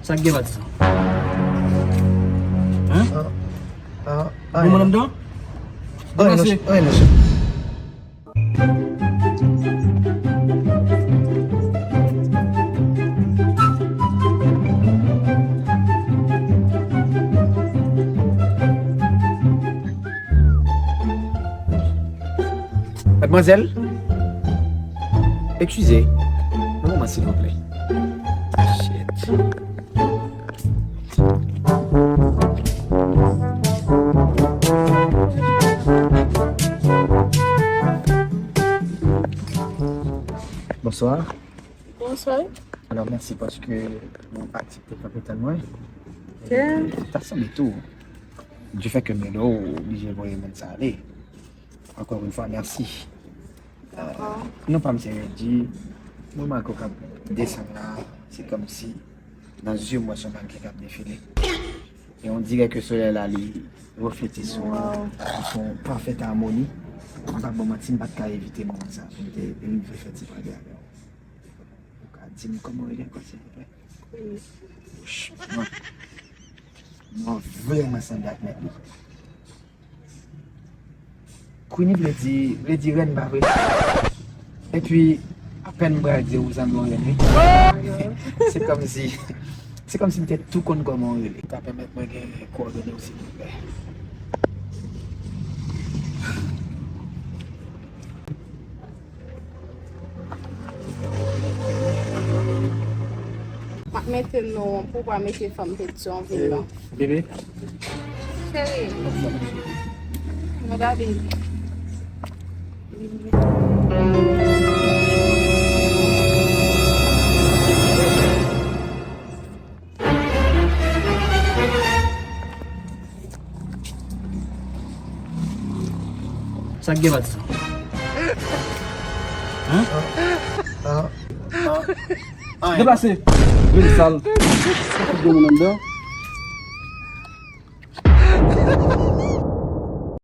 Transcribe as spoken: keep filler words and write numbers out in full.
Sa k gen, Patson? Hein? Ah, ah, ah, bon, moun anndan? Anyen, non, anyen, non, chèf. Madmwazèl, eskize, yon moman, silvouplè. Shit. Bonswa. Bonswa. Alò, mèsi paske ou aksepte kanpe tann mwen. Ta sanble tou, du fait que m rele w, ou oblije voye moun sa ale. Encore une fois, merci. Dakò. Non pa m se Redji. Mwen, Marco k ap desann la, se kòmsi nan zye m wè se yon mannken k ap defile. E on dirè ke solèy la, li reflete sou mwen. Wow. Li fè yon pafèt amoni. M p ap ba w manti, m pa t ka evite moman sa pou m te rive fè ti pale avè w. Ou ka di m kòman w rele ankò, silvouplè? Queenie. Mwen, mwen vrèman sanble ak mèt li. Queenie vle di, vle di rèn, pa vre? Epi, apèn m pral di ou zanmi yon rèn, wi. Se kòmsi, se kòmsi m te tou konn kòman w rele. Ou ka pèmèt mwen gen kowòdone w, silvouplè? M ap mete non pou w pa mete fanm tèt sou yon vil non. Bebe. Cheri. Nou gade. Sa k gen, Patson? Hein? Deplase. Vil sal. Sa k gen moun anndan?